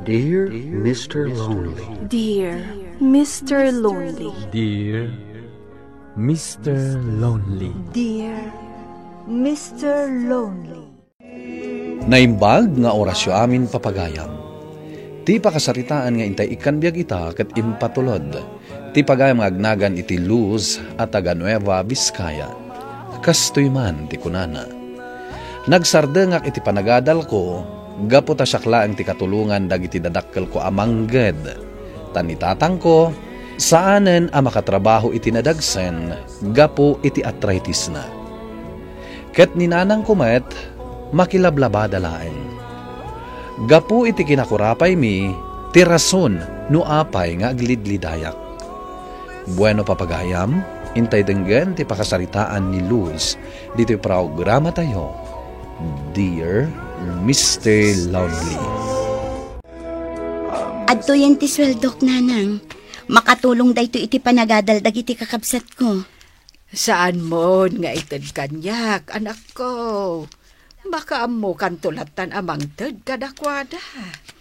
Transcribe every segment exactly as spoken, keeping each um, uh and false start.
Dear Mister Lonely. Dear Mister Lonely. Dear Mister Lonely. Dear Mister Lonely. Naimbag nga orasyo amin, papagayam. Ti pakasaritaan nga intay ikkan biag ita ket impatulod ti pagayam nga agnagan iti Luz a taga Nueva Vizcaya. Kastoy man ti kunana: Nagsardengak iti panagadalko gapu ta siak laeng ti katulongan dagiti dadakkelko a mangged. Ta ni tatangko, saanen a makatrabaho iti nadagsen gapu iti arthritisna. Ket ni nanangko met, makilablabada laeng. Gapu iti kinakurapaymi, ti rason no apay nga aglidlidayak. Bueno, papagayam, intay denggen ti pakasaritaan ni Luz ditoy programatayo, Dear Mister Lonely. Adtoyen ti sueldok, nanang. Makatulong daytoy iti panagadal dagiti kakabsatko. Saanmon nga ited kaniak, anakko. Makaammokanto lattan a mangted kadakuada.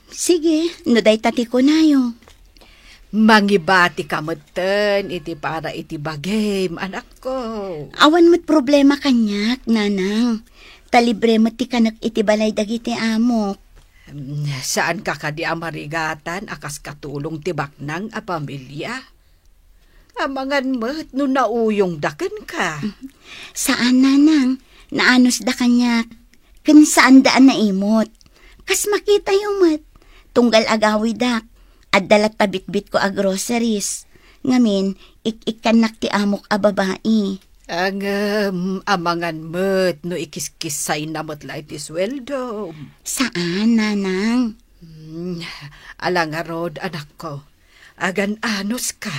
Sige, no dayta ti kunayo. Mangibatika metten iti para iti bagim, anakko. Awan met problema kaniak, nanang. Ta libre met ti kanek iti balay dagiti amok. Hmm, saanka kadi a marigatan a kas katulong ti baknang a pamilia? Amangan met no nauyongda kenka. Saan, nanang. Naanusda kaniak. Ken saanda a naimot. Kas makitayo met, tunggal agawidak, adda latta bitbitko a groceries. Ngamin, ik-ikkannak ti amok a babai. Ngem, amangan met no ikiskissayna met la iti sueldo. Saan, nanang. Hmm, ala ngarud, anakko. Agan-anuska.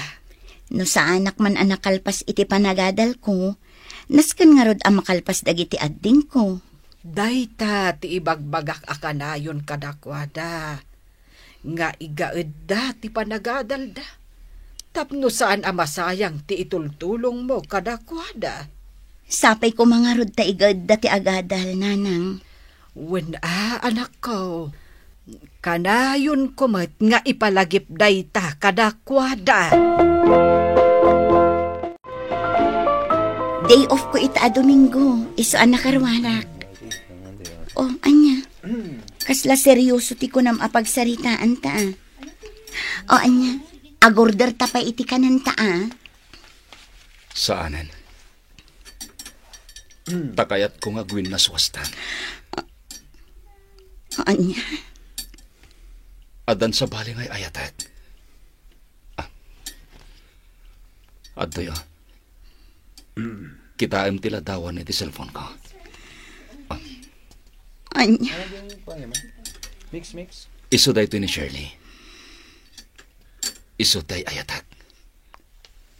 No saanak man a nakalpas iti panagadalko, nasken ngarud a makalpas dagiti addingko. Dayta ti ibagbagak a kanayon kadakuada, nga igaedda ti panagadalda, tapno saan a masayang ti itultulongmo kadakuada. Sapay koma ngarud ta igaedda ti agadal, nanang. Wen a, anakko, kanayonko met nga ipalagip dayta kadakuada. Day off ko ita a Domingo, isu a nakaruarak. O, ania? Kasla seryoso ti kunam a pagsaritaan ta, a. O, ania? Agorder ta pay iti kanen ta, a. Saanen. Ta kayatko nga agwinnasuastan. Ania? Addan sabali nga ay-ayatek. Ah. Adtoy, a. Kitaem ti ladawan iti cellphone ko. Ah. Ania? Mix, mix. Isu daytoy ni Shirley. Isu ti ay-ayatek.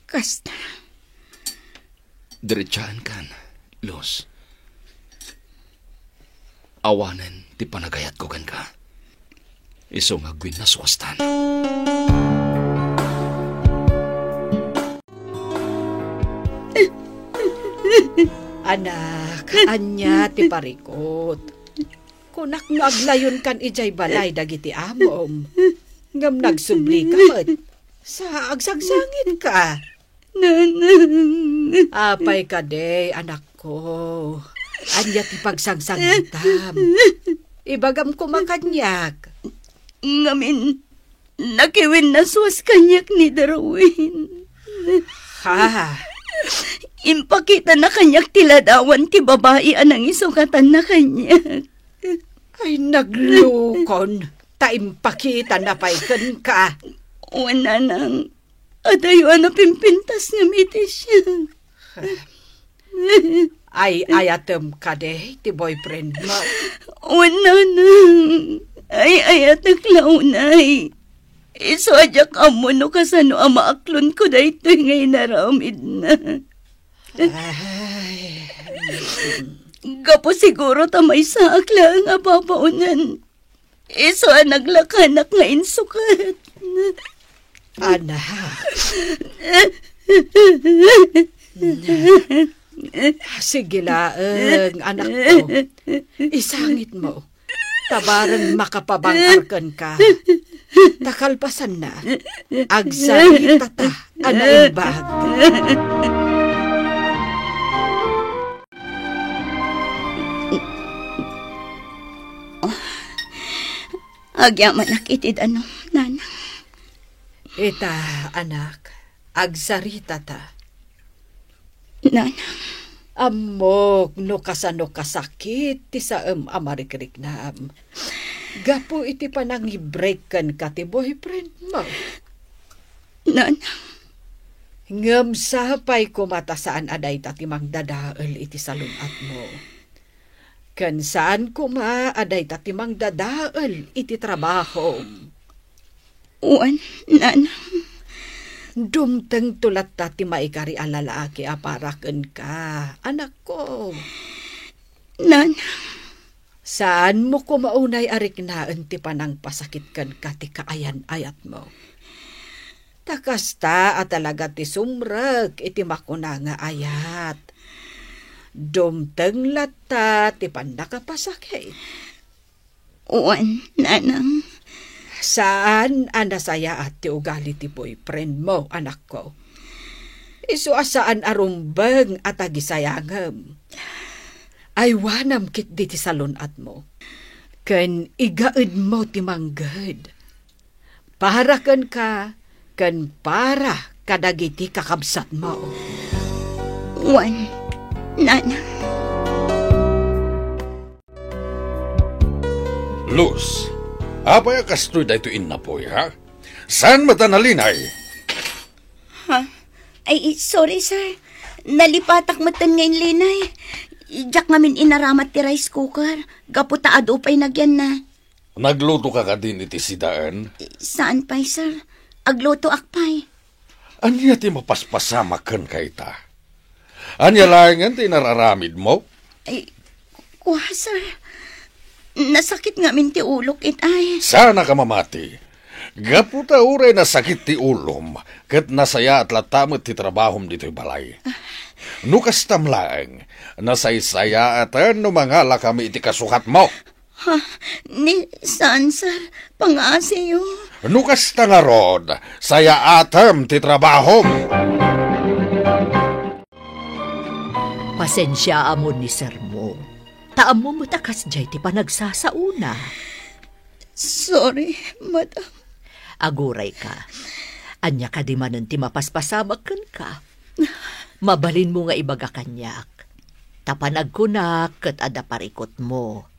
Kasta. Diretsaenkan, Luz. Awanen ti panagayatko kenka. Isu nga agwinnasuastan. Anak, ania ti parikut? Kunak no aglayonkan idiay balay dagiti amom. Ngem nagsublika met. Sa agsagsangitka. Nanang. Apay kadi, anakko? Ania ti pagsangsangitam? Ibagam koma kaniak. Ngamin, nakiwinnasuas kaniak ni Darwin. Ha? Impakitana kaniak ti ladawan ti babai a nangisungatanna kaniak. Ay, naglukon. Ta impakitana pay kenka. Wen, nanang, adayo a napimpintas ngem iti siak. Ay-ayatem kadi ti boyfriend mo? Wen, nanang, ay-ayatek la unay. Isu a diak ammo no kasano a maaklonko daytoy nga inaramidna. Ay. Gapu siguro ta maysaak laeng a babaonen. Isu a naglakanak nga insukat. Anak. Sige laeng, anakko. Isangitmo. Ta bareng makapabang-ar kenka. Ta kalpasanna, agsaritata a naimbag. Agyamanak iti danum, Nanang. Ita, anak, agsaritata. Nanang. Ammok no kasano kasakit ti saem a marikriknam gapu iti panangi-break kenka ti boyfriend mo. Nanang. Ngem sapay koma ta saan a dayta ti mangdadael iti salun-atmo. Ken saan koma a dayta ti mangdadael iti trabahom. Wen, Nanang. Dumtengto latta ti maikari a lalaki a para kenka, anakko. Nanang. Saanmo koma unay a riknaen ti panangpasakit kenka ti kaayan-ayatmo. Ta kasta a talaga ti sumrek iti makuna nga ayat. Dumteng latta ti pannakapasakit. Wen, Nanang. Saan a nasayaat ti ugali ti boyfriend mo, anakko. Isu a saan a rumbeng a tagisayangem. Aywanam ketdi ti salun-atmo. Ken igaedmo ti mangged. Para kenka, ken para kadagiti kakabsatmo. Wen, Nanang. Luz, apay a kastoy daytoy innapoy, ha? Saan met a nalinay? Ha? Ay, sorry, sir. Nalipatak metten nga inlinay. Diak ngamin inaramat ti rice cooker. Gapu ta adu pay nagyanna. Nagluto ka kadin iti sidaen? Saan pay, sir. Aglutoak pay. Ania ti mapaspasamak kenka ita? Ania laengen ti inararamidmo? Ay, kua, sir. Nasakit ngamin ti ulok itay. Saanka mamati. Gapu ta uray nasakit ti ulom, ket nasayaat latta met ti trabahom ditoy balay. No kastam laeng, nasaysayaaten no mangalakami iti kasukatmo. Ha? Ni, saan, sir? Pangaasiyo. No kasta ngarud, sayaatem ti trabahom. Pasensiaam ni sermo. Ta ammom met a kasdiay ti panagsasaona. Sorry, madam. Agurayka. Ania kadi manen ti mapaspasamak kenka? Mabalinmo nga ibaga kaniak. Ta panagkunak ket adda parikutmo.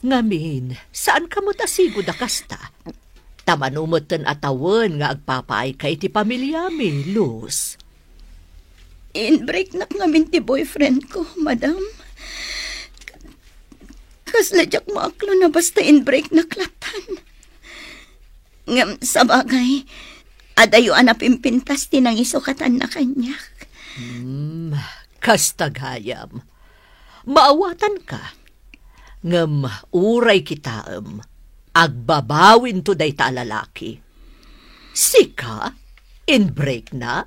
Ngamin, saanka met a sigud a kasta. Ta mano metten a tawen nga agpapaayka iti pamiliami, Luz. Inbreaknak ngamin ti boyfriend ko, madam. Kasla diak maaklon a basta inbreaknak lattan. Ngem sabagay, adayo a napimpintas ti nangisukatanna kaniak. Hmm, kasta gayam. Maawatanka. Ngem uray kitaem, agbabawinto dayta a lalaki. Sika, inbreakna,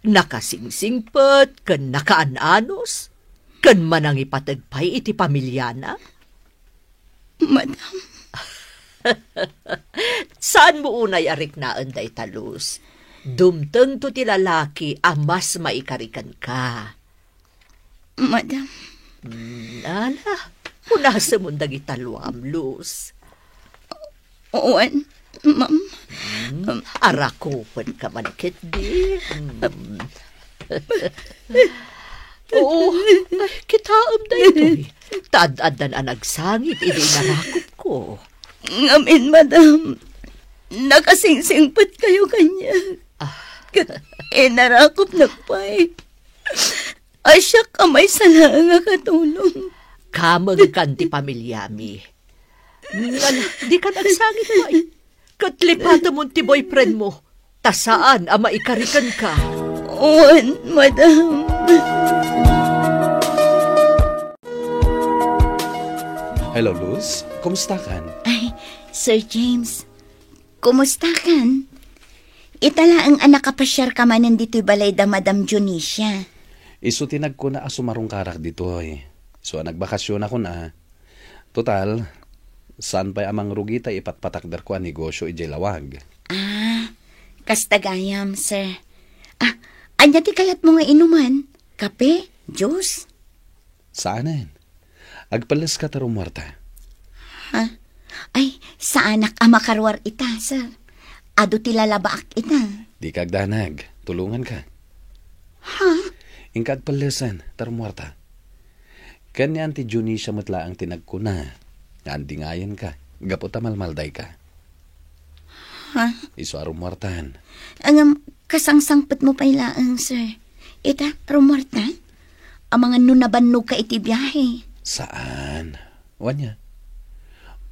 nakasingsingpet ken nakaan-anos, ken manangipateg pay iti pamiliana? Madam. Saanmo unay a riknaen dayta, Luz. Dumtengto ti lalaki a mas maikari kenka. Madam. Hmm, ala, punasemon dagita luam, Luz. Wen, ma'am. Hmm, arakupenka man ketdi. Hmm. Oo, ay, kitaem daytoy. Ta ad-addan a nagsangit idi inarakupko. Ngamin, madam, nakasingsingpetkayo kaniak. Ah. Ket inarakupnak pay a siak a maysa laeng a katulong. Kamengkan ti pamiliami. Ngala, dika nagsangit pay. Ket lipatemon ti boyfriend mo, ta saan a maikari kenka. Wen, madam. Hello, Luz. Kumusta kan? Ay, Sir James. Kumusta kan? Ita laeng a nakapasiarka manen ditoy balay da Madam Dionisia. Isu ti nagkuna a sumarungkarak ditoy. Isu a nagbakasionakon a. Total, Saan pay a mangrugi ta ipatpatakderko a negosyo idiay lawag. Ah, kasta gayam, sir. Ah, ania ti kayatmo nga inuman? Kape? Juice? Saanen. Agpelleska ta rummuarta. Ha? Ay, saanak a makaruar ita, sir. Adu ti lalabaak ita. Dika agdanag. Tulonganka. Ha? Inka agpellesen ta rummuarta. Ken ni Auntie Dionisia met laeng ti nagkuna nga andingayenka gapu ta malmaldayka. Ha? Isu a rummuartan. Ngem, kasangsangpetmo pay laeng, sir. Ita, rummuarta? Amangan no nabannogka iti biahe. Saan? Wen aya.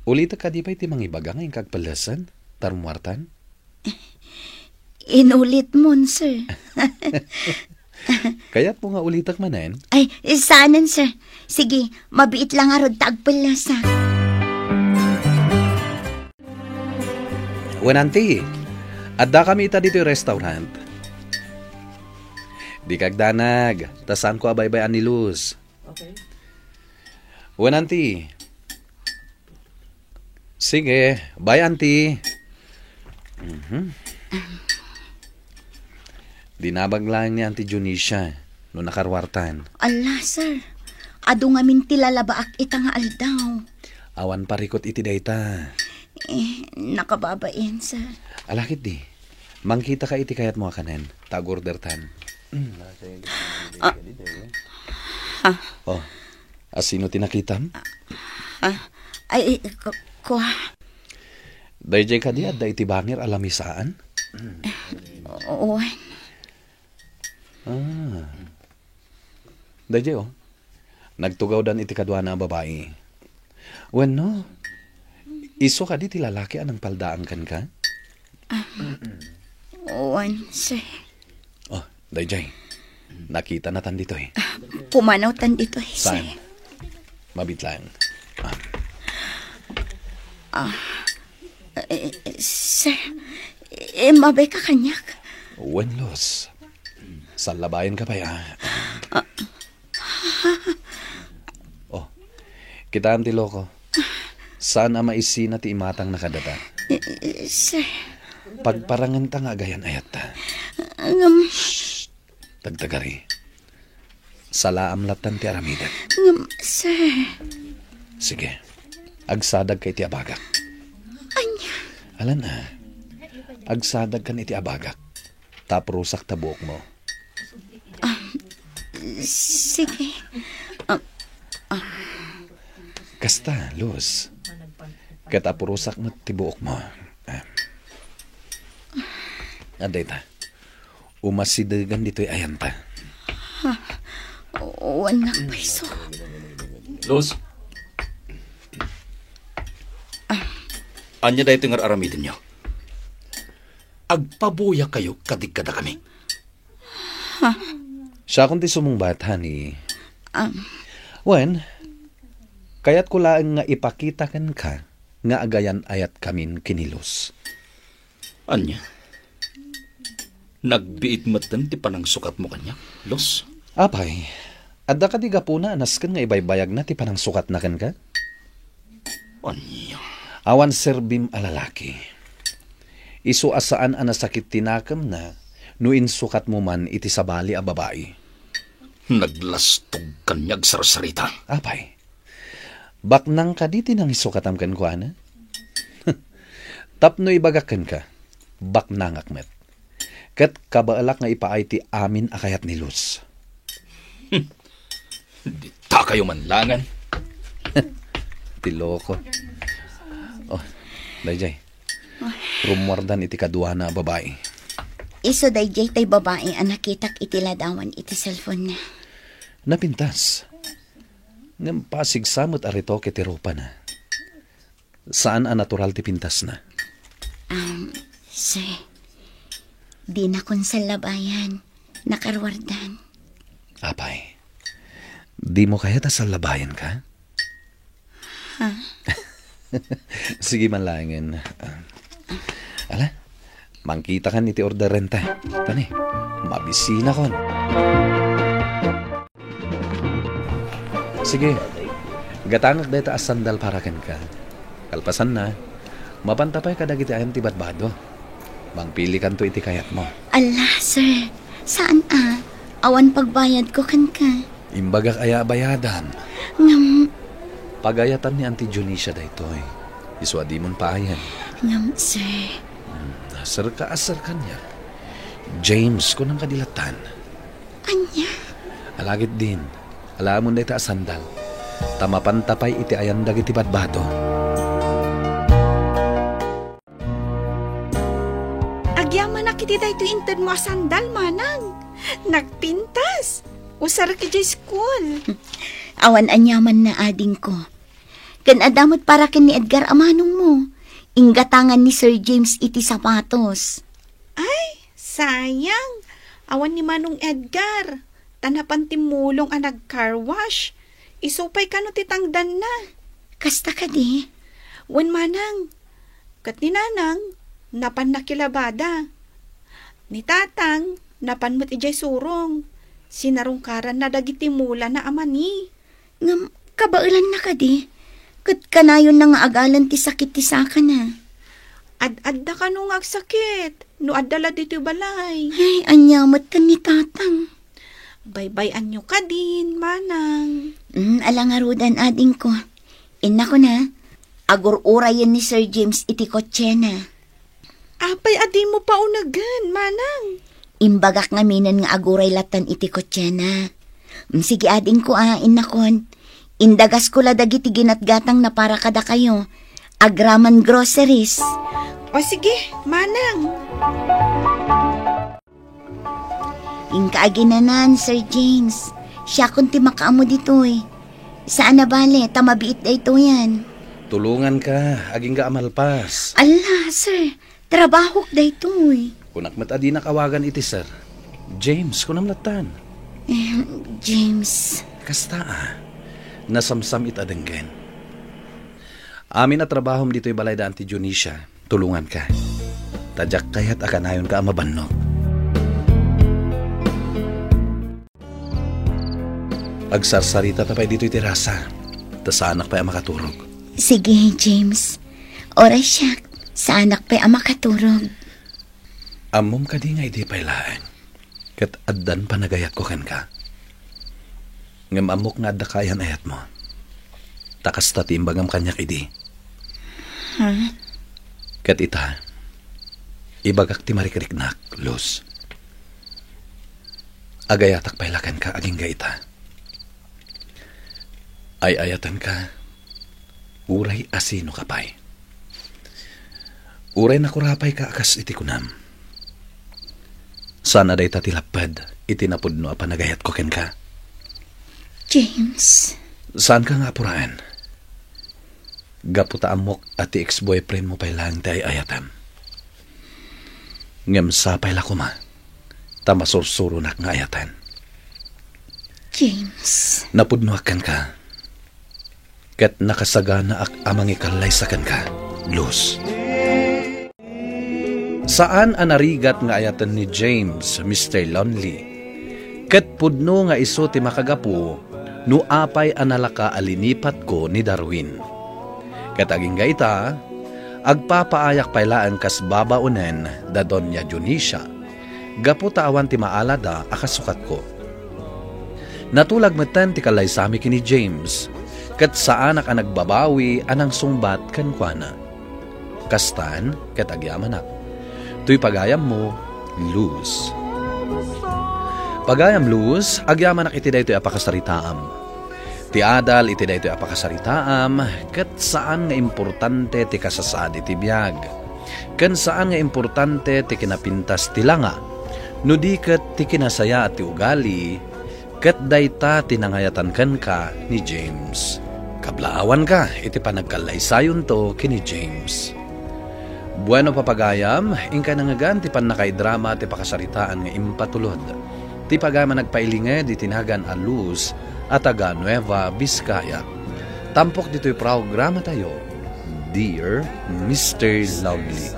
Ulitek kadi pay ti mangibaga nga inka agpellesen ta rummuartan? Inulitmon, sir. Kayatmo nga ulitek manen? Ay, saanen, sir. Sige, mabiit la ngarud ta agpellesak. Wen, Auntie, addakami ita ditoy restaurant. Dika agdanag, ta saanko a baybay-an ni Luz. Okay. Wen, Auntie. Sige, bye, Auntie. Mhm. Dinamag laeng ni Auntie Dionisia no nakaruartan. Ala, sir. Adu ngamin ti lalabaak ita nga aldaw. Awan parikut iti dayta. Eh, nakababain, sir. Ala ketdi. Mangkitaka iti kayatmo a kanen, ta agordertan. Ah. Ah. Oh, asino ti nakitam? Ah. Ay, ku-, kua. Daydiay kadi adda iti bangir a lamisaan? Wen. Ah. Daydiay, oh. Nagtugawdan iti kaduana a babai. Wenno, isu kadi ti lalaki a nangpaldaan kenka? Ah, wen, sir. Oh, daydiay. Nakitanatan ditoy. Ah, pumanawtan ditoy, sir. Saan? Mabiit laeng. Ah. Ah, eh, sir, immabika kaniak? Wen, Luz. Sallabayenka pay, ah. Ah. Oh, kitaem ti loko. Saan a maisina ti imatangna kadata. Eh, eh, sir. Pagparangenta nga agayan-ayatta. Ngem. Shh! Tagtagari. Salaam lattan ti aramidek. Ngem, sir. Sige. Agsadagka iti abagak. Ania? Alan a. Agsadagkan iti abagak. Ta apurosak ta buokmo. Ah, sige. Ah, ah. Kasta, Luz. Ket apurosak met ti buokmo. Ah. Adda ita. Umasidegan ditoy ayanta. Ah, wen, nakpayso. Luz? Ah. Ania daytoy nga ar-aramidenyo? Agpabuyakayo kadi kadakami. Ha? Siakon ti sumungbat, honey. Um. Wen, kayatko laeng nga ipakita kenka nga agayan-ayatkamin ken ni Luz. Ania? Nagbiit metten ti panangsukatmo kaniak, Luz? Apay, adda kadi gapuna a nasken nga ibaybayagna ti panangsukatna kenka? Ania? Awan serbim a lalaki. Isu a saan a nasakit ti nakemna no insukatmo man iti sabali a babai. Naglastog kaniak sarsarita. Apay, baknang kadi ti nangisukatam kenkuana? Tapno ibagak kenka, baknangak met. Ket kabaelak nga ipaay ti amin a kayat ni Luz. Ditakayo man laengen. Ti loko. Oh, daydiay. Rummuardan iti kaduana a babai. Isu daydiay tay babai a nakitak iti ladawan iti cellphone-na. Napintas. Ngem pasigsa met a retoke ti rupana. Saan a natural ti pintasna. Um, sir, dinakon sallabayan. Nakaruardan. Apay, dimo kayat a sallabayanka? Ha? Sige man laengen. Ala, mangkitakan iti orderenta. Tani, mabisinakon. Sige, gatangek dayta a sandal para kenka. Kalpasanna, mapanta pay kadagiti ayan ti badbado. Mangpilikanto iti kayatmo. Ala, sir. Saan a? Awan pagbayadko kenka. Imbagak aya a bayadan. Ngem, pagayatan ni Auntie Dionisia daytoy. Isu a dimon paayen. Ngem, sir. Hmm, serka a serka niya. James, kunam kadi lattan. Ania? Alagidin, alaamon dayta a sandal. Ta mapanta pay iti ayan dagiti badbado. Agyamanak iti daytoy intedmo a sandal, manang. Nagpintas. Usarek idiay school. Awan aniamanna, adingko. Ken adda met para ken ni Edgar a manongmo. Inggatangan ni Sir James iti sapatos. Ay, sayang. Awan ni Manong Edgar. Ta napan timmulong a nag-car wash. Isu pay kano ti tangdanna. Kasta kadi? Wen, manang. Ket ni nanang, napan nakilabada. Ni tatang, napan met idiay surong. Sinarungkaranna dagiti mulana a mani. Ngem, kabaelanna kadi? Ket kanayonna nga agalen ti sakit ti sakana. Ad-adda kano nga agsakit no adda la ditoy balay. Ay, ania met ken ni tatang? Baybay-anyo kadin, manang. Mm, ala ngaruden, adingko. Innakon a, agur-urayen ni Sir James iti kotsena. Apay a dimo pa unegen, manang? Imbagak ngaminen nga aguray lattan iti kotsena. Mm, sige, adingko a, innakon. Indagasko la dagiti ginatgatangna para kadakayo. Agraman groceries. O sige, manang. Inka aginanan, Sir James. Siakon ti makaammo ditoy. Saan a bale, ta mabiit daytoyen. Tulonganka, agingga a malpas. Ala, sir, trabahok daytoy. Kunak met a dinak awagan iti sir. James, kunam lattan. Eh, James. Kasta a. Nasamsam it a denggen. Amin a trabahom ditoy balay da Auntie Dionisia, tulonganka. Ta diak kayat a kanayonka a mabannog. Agsarsarita ta pay ditoy terasa, ta saanak pay a makaturog. Sige, James. Oray siak, saanak pay a makaturog. Ammom kadi nga idi pay laeng, ket addan panagayatko kenka? Ngem ammok nga adda kaayan-ayatmo. Ta kasta ti imbagam kaniak idi. Ha? Ket ita, ibagak ti marikriknak, Luz. Agayatak pay la kenka agingga ita. Ay-ayatenka, uray a sinoka pay. Uray nakurapayka a kas iti kunam. Saan a dayta ti lapped iti napudno a panagayatko kenka? James. Saanka nga apuraen. Gapu ta ammok a ti ex-boyfriendmo pay laeng ti ay-ayatem. Ngem sapay la koma, ta masursuronak nga ayaten. James. Napudnoak kenka, ket nakasaganaak a mangikallaysa kenka, Luz. Saan a narigat nga ayaten ni James, Mister Lonely. Ket pudno nga isu ti makagapu no apay a nalaka a linipatko ni Darwin. Ket agingga ita, agpapaayak pay laeng kas babaonen da Doña Dionisia, gapu ta awan ti maalada a kasukatko. Natulag metten ti kallaysami ken ni James, ket saanak a nagbabawi a nangsungbat kenkuana. Kastan ket agyamanak. Toy pagayammo, Luz. Pagayam, Luz, agyamanak iti daytoy a pakasaritaam. Ti adal iti daytoy a pakasaritaam, ket saan nga importante ti kasasaad iti biag. Ken saan nga importante ti kinapintas ti langa, no di ket ti kinasayaat ti ugali, ket dayta ti nangayatan kenka ni James. Kablaawanka iti panagkallaysayonto ken ni James. Bueno, papagayam, inkay nangngegan ti pannakaidrama ti pakasaritaan nga impatulod. Ti pagayam a nagpailinged iti nagan a Luz a taga Nueva Vizcaya. Tampok ditoy programatayo, Dear Mister Lovely.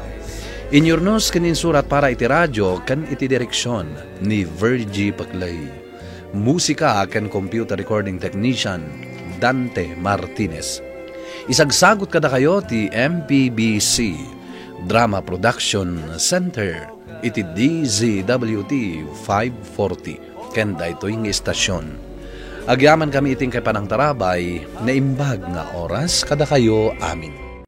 Inyurnos ken insurat para iti radio ken iti direksion ni Virgie Paclay. Musika ken computer recording technician, Dante Martinez. Isagsagot kadakayo ti M P B C Drama Production Center iti D Z W T five forty ken daytoy nga istasyon. Agyamankami iti inkay panangtarabay, naimbag nga oras kadakayo amin.